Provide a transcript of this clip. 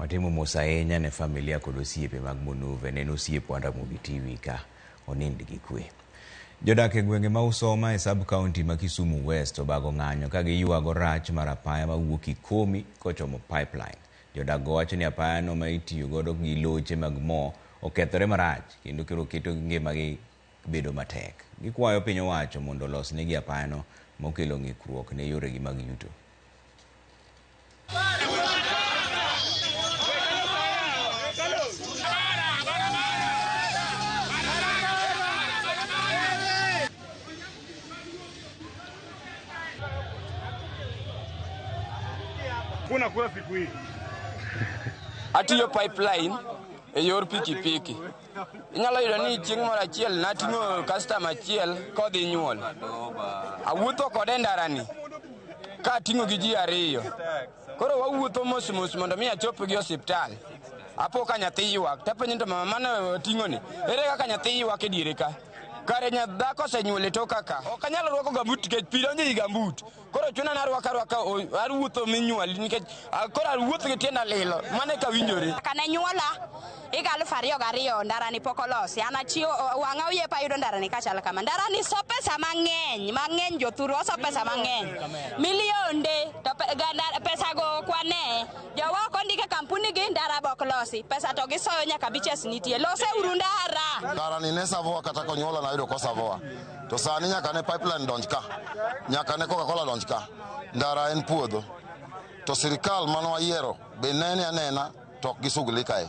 Watimo mos ahinya ne familia kod osiepe mag Munuve. Ne en osiepwa Ramogi TV ka onind gi kwe. Jodak e gwenge ma Usoma e sub county ma Kisumu West obago ng'anyo ka giywago rach mar apaya mawuok Ikomi kochomo Pipeline. Jodak go wacho ni apaya no ma itiyo godo gi loche mag mo okethore marach kendo koro keto ngimagi bedo matek. Gikwayo piny owacho mondo olos negi apaya no mokelo ng'ikruok ne yoregi mag yuto. Kuna kura siku hii. Atiyo pipeline e yor pikipiki. Inyalo yudo ni chieng' moro achiel nating'o customer achiel kodhi nyuol. Awuotho kode e ndarani ka ating'o gi ji ariyo. Koro wawuotho mos mos mondo mi achop gi osiptal. Apo ka nyathi ywak, tapenjo ni to mama mane wating'o ni, ere kaka nyathi ywak e diere ka? Kare dhako osenyuol e toka ka. Ok anyal rwako gambut nikech pi donjo ei gambut. Koro chuna ni arwako arwaka awuotho minyuol nikech koro awuotho gi tienda lilo. Mano eka winjore. Kane nyuola higa 2002 ndarani pok olosi. An achiewo wang'a oyiepo ayudo ndarani kachal kama. Ndarani so pesa mang'eny, mang'eny jothuru oso pesa mang'eny. Milionde to pesa go ok wane. Jowa ok ondike kampuni gi ndara be ok losi. Pesa to gisoyo nyaka beaches nitie. Lose uru ndara. Ndarani ne Savoa kata konyuola nayudo ko Savoa. To sani nyaka ne pipeline donj ka. Nyaka ne Coca-Cola donj ka. Ndara en puodho. To sirikal mane wayiero be nene anena to ok gisugli kae.